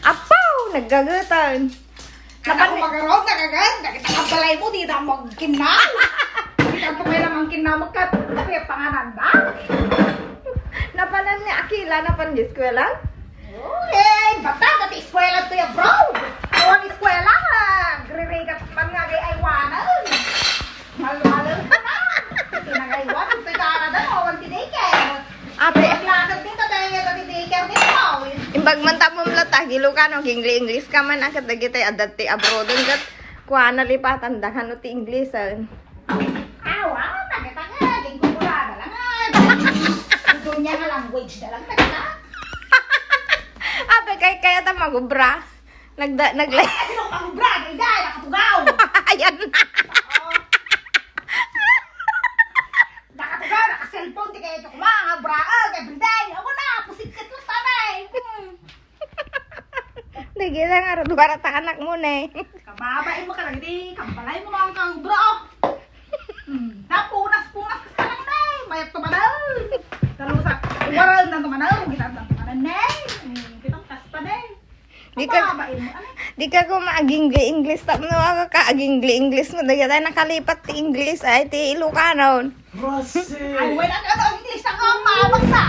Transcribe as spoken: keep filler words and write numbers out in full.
Apaw! Naggagatan. Napan- Ako magarod, nagagan. Nakita ka balay mo, di na magkinna. Kita ko may naman kinna mo, kat-, kaya panganan ba? Napanan ni Akila, napan di eskwela? Uy, bata, dati eskwela to ya, bro. Awan eskwela, ha? Gririgat man nga, di ay wanan. Malwalal ka na. Pinagaywan, ito yung kaaradan, awan ti daycare. Ate. Maglakad din ka, dahil ito ti daycare din, bro. Imbag man tapom lata, Ilocano, gingli English ka man, akat dagiti adda ti abroad, kat kuana lipatan da, kano ti English, ah. Awa, taga-taga, gingkukurada lang, ah. Dunya nga language da lang, taga. Ate, kay, kaya ta magubra. Nagda-, nagla- Ay, sino ka magubra? Gay, gay, nakatugaw. Ayan na. Oo. Nakatugaw, naka-cellphone, di kayo kumanga, bra, ah, everyday. Awa na, pusit-sit lang tanay. Hmm. Dagi lang, arad, barata anak mo na eh. Kababain mo ka lagi, di, kambalay mo na ang kang bra, oh. Hmm, napunas-punas ka sa lang na eh. Mayat pa ba daw? Talusa, waral na naman, oh. Ginatang pa na, eh. Hmm, kitang kas pa, eh. Di ka, Ang babae mo, ano? Di ka ko maagingli English tapno ako ka agingli English mo. Dagiti nakalipat ti English ay ti Ilocano. Ay, wala ka to English na ko, mawag na.